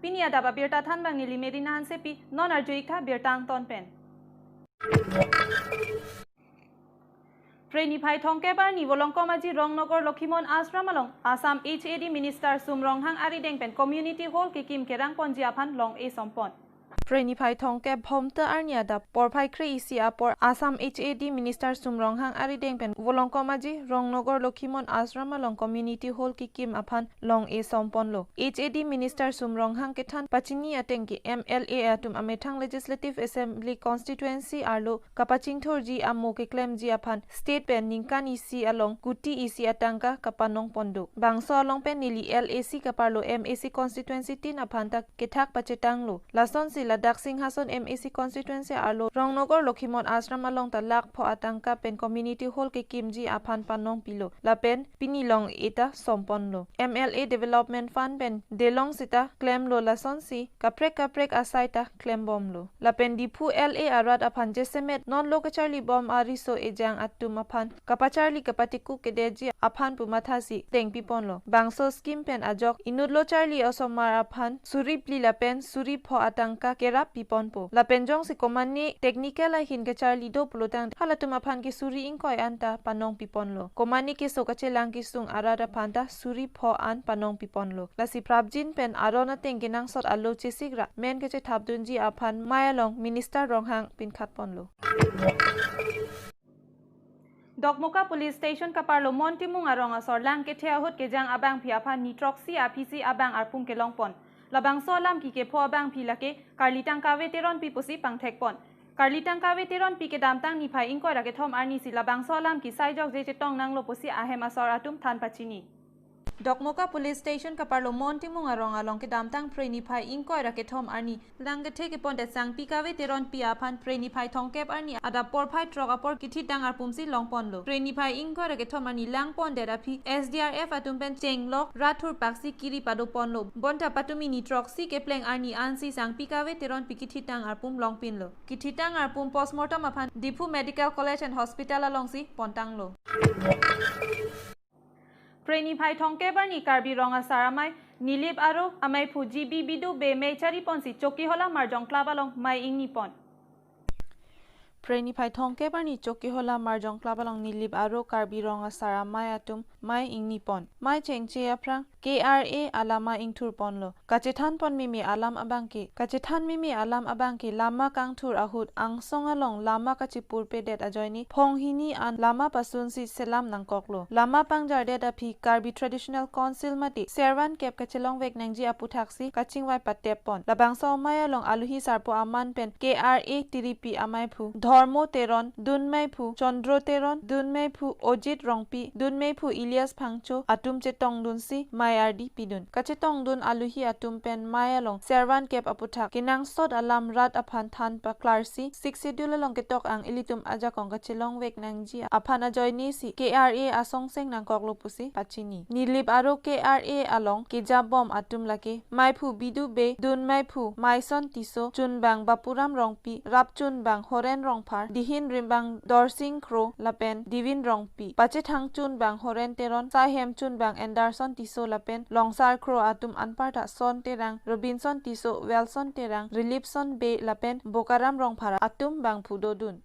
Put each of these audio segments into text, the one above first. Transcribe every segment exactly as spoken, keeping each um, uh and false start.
Pini adap abirta thanbang neli Merina Hansepi, non arju-ik tha birta angton pen. Phre niphai thomkep arni Volongkom Aji Rongnogor Lokhimon Ashram along Assam H A D Minister Sum Ronghang arideng pen Community Hall kekim kerang ponji aphan long-e sompon. Phre niphai thomkep Bhomta arni adap porphai kre-isi apor Assam H A D Minister Sum Ronghang arideng pen Volongkom Aji Rongnogor Lokhimon Ashram along Community Hall kekim aphan long-e somponlo. H A D Minister Sum Ronghang kethan pachini ateng ke M L A atum amethang Legislative Assembly Constituency arlo kapachingthurji amo keklemji aphan state pen ningkan isi along kuti isi atangka kapanong pondo. Bangso along pen neli L A C kaparlo M A C constituency tin aphan ta kethak pachetanglo. Lasonsi ladak Singhason M A C constituency arlo Rongnogor Lokhimon Ashram along ta lakh pho atangka pen community hall kekimji aphan panong pilo. Lapen pini long-e ta somponlo. M L A Development Fund pen delong sita klemlo, lasonsi kaprek kaprek asai ta klembomlo. Lapen Diphu L A arat aphan jasemet non lo kacharli bom ariso ejang atum aphan kapacharli kapatikuk kedetji aphan pu mathasi tengpi ponlo. Bangso scheme pen ajok inut lo charli osomar aphan suri phli lapen suri pho atangka kerap pi ponpo. Lapen jongsi komane technical ahin kacharli do pulotang halatum aphan ke suri ingkoi an ta panong pi ponlo. Komane keso kachelang kesung arat aphan ta suri pho an panong pi ponlo. Lasi prapjin pen aron ateng kenangsot alo chesik ra men kachethapdunji aphan mei along Minister Ronghang pinkhat ponlo. Dokmoka Police Station kaparlo Mon Timung arong asor lang kethe ahut kejang abangpi aphan ni throksi aphisi abang arpum kelongpon. Labangso alam kikepho abangpi lake Karli Tangkave Teronpi pusi pangthekpon. Karli Tangkave Teronpi kedamtang niphai ingkoi ra kethom arnisi labangso alam kisai jokje chetong nanglo pusi ahem asor atum than pachini. Dokmoka Police Station kaparlo Mon Timung arong along kedamtang Phre niphai ingkoi ra kethom arni lang kethe kepondet Sangpi Kave Teronpi aphan Phre niphai thomkep arni adap porphai throk apor kithitang arpumsi longponlo. Phre niphai ingkoi ra kethom arni langpondet aphi S D R F atum pen chenglok rat thurpaksi kiri padoponlo. Bonta patumi ni throksi kepleng arni ansi Sangpi Kave Teronpi kithitang arpum longpinlo. Kithitang arpum postmortem aphan Diphu Medical College and Hospital alongsi pontanglo. Phre niphai thomkep arni Karbi Rong Asar Amei Nilip Aro, ameiphu G B Bidu Bey mei chariponsi Chokihola Marjong Club along mei ingnipon. Phre niphai thomkep arni Chokihola Marjong Club along Nilip Aro Karbi Rong Asar Amei atum mei ingnipon. Mei chengche aphrang K R A alama ingthurponlo. Kachethanpon meme alam abangke. Kachethan meme alam abangke lama kangthur ahut angsong along lama kachipurpedet ajoine phonghini an lama pasunsi selam nangkoklo. Lama pangjardet aphi Karbi Traditional Council mate servan kep kachelongvek nangji aputhaksi kachingvai pateppon. Labangso amei along aluhi sarpo aman pen K R A tiripi ameiphu Dhormo Teron, dunmeiphu Chandro Teron, dunmeiphu Ojit Rongpi, dunmeiphu Elias Phangcho atum chetongdunsi mei ardi pidun. Kachetongdun aluhi atum pen mei along servan kep aputhak kenangsot alam rat aphan than paklarsi Sixth Schedule along ketok-ang ilitum ajakong kachelongvek nangji aphan ajoinesi K R A asongseng nangkoklo pusi pachini. Nilip Aro K R A along kejabom atum lake meiphu Bidu Bey, dunmeiphu Maison Tisso, chunbang Bapuram Rongpi, rapchunbang Horen Rongphar, dihin rimbang Dorsing Kro lapen Divin Rongpi, pachethang chunbang Horen Teron, saihem chunbang Anderson Tisso lapen Longsar Kro atum anparta Son Terang, Robinson Tisso, Welson Terang, Rilipson Bey lapen Bokaram Rongphar atum bangphu dodun.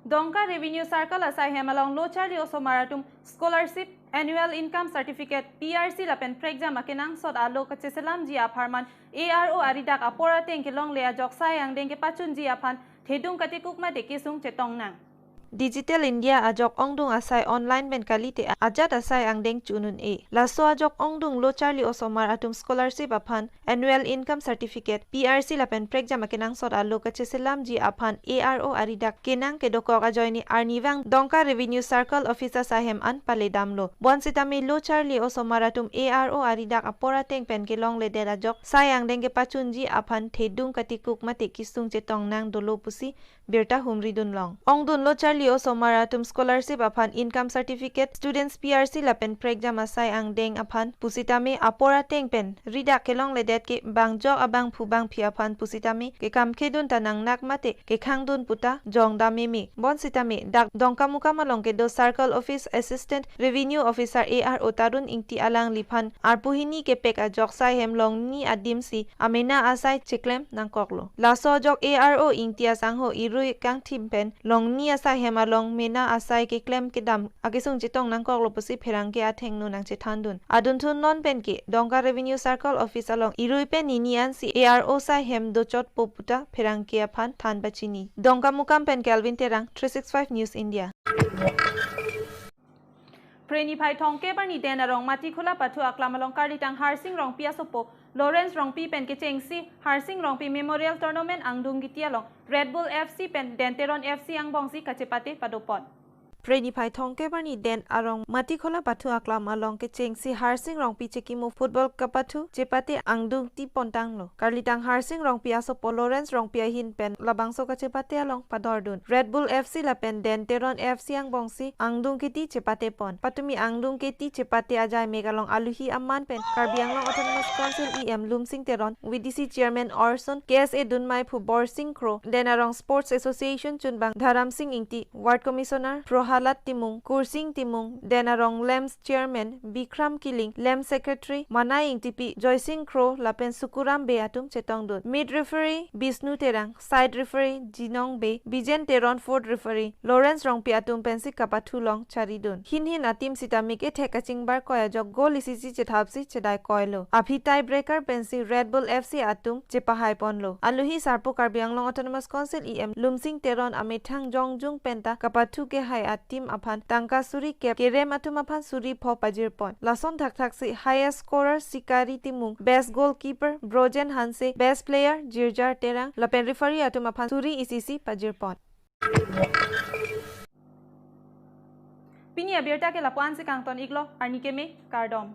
Dongka Revenue Circle asaihem along lo charli osomar atum Scholarship, Annual Income Certificate, P R C lapen prekjam akenangsot alo kacheselamji apharman A R O aridak apor ateng kelongle ajok sai angdeng kepachunji aphan thedung katikuk mate kesung chetong nang. Digital India ajok ongdung asai online pen kalite ajat asai angdeng chun un-e. Laso ajok ongdung lo charli osomar atum scholarship aphan Annual Income Certificate, P R C lapen prekjam akenangsot alo kacheselamji aphan A R O aridak kenang kedokok ajoine arnivang Dongka Revenue Circle Officer saihem an paledamlo. Bonsitame lo charli osomar atum A R O aridak apor ateng pen kelongledet ajok sai angdeng kepachunji aphan thedung katikuk mate kesung chetong nang dolo pusi birta humri dunlong. Ongdunlo charli osomar atum scholarship aphan income certificate, students P R C lapen prekjam asai angdeng aphan pusitame apor ateng pen ridak kelongledet ke bangjok abangphu bangphi aphan pusitame kekamkhedun ta nangnak mate kekhangdun puta jongdam meme. Bonsitame dak Dongkamukam along kedo Circle Office Assistant Revenue Officer A R O Tarun Ingti alangliphan arpu hini kepek ajok sai hem longni adimsi amena asai cheklem nangkoklo. Laso ajok A R O Ingti asangho irui kangthim pen longni asai hem along mena asai keklem kedam akesung chetong nangkoklo pusi pherangke athengno nangchethandun. Adunthu non penke Dongka Revenue Circle Office along irui pen nini ansi A R O sai hem dochotpo puta pherangke aphan than pachini. Dongkamukam pen Kelvin Terang, three six five News India. Phre niphai thomkep arni Den arong Matikhola pathu aklam along karlitang Harsing Rongpi asopo Lawrence Rongpi pen kechengsi Harsing Rongpi Memorial Tournament angdung kiti along Red Bull F C pen Den Teron F C angbongsi kachepate padopon. Phre niphai thomkep arni Den arong Matikhola pathu aklam along kechengsi Harsing Rongpi chekimo football kapathu chepate angdung ti pontanglo. Karlitang Harsing Rongpi asopo Lawrence Rongpi ahin pen labangso kachepate along padordun. Red Bull F C lapen Den Teron F C angbongsi angdung kiti chepate pon. Patumi angdung kiti chepate ajai mek along aluhi aman pen Karbi Anglong Autonomous Council E M Lumsing Teron, V D C Chairman Orson, K S A dunmai phu Borsing Kro, Den arong Sports Association chunbang Dharamsing Ingti, Ward Commissioner Prohalad Timung, Kursing Timung, Den arong LAMPS Chairman Bikram Kiling, LAMPS Secretary Manai Ingtipi, Joysing Kro lapen Sukuram Bey atum chetongdun. Mid referee Bisnu Terang, side referee Jinong Bey, Bijen Teron, fourth referee Lawrence Rongpi atum pensi kapathu long charidun. Hinhin ateam sitame kethek kachingbar koi ajok goal isi isi chethapsi chedai koilo. Aphi tie breaker pensi Red Bull F C atum chepahai ponlo. Aluhi sarpo Karbi Anglong Autonomous Council E M Lumsing Teron amethang jongjung penta kapathu kehai ateam aphan tangka suri kep, kerem atum aphan suri pho pajir pon. Lason thakthaksi highest scorer Sikari Timung, best goalkeeper Brojen Hanse, best player Jirjar Terang lapen referee atum aphan suri isi isi pajir pon. Pini abirta ke lapu-ansi kangton iklo, arni keme, kardom.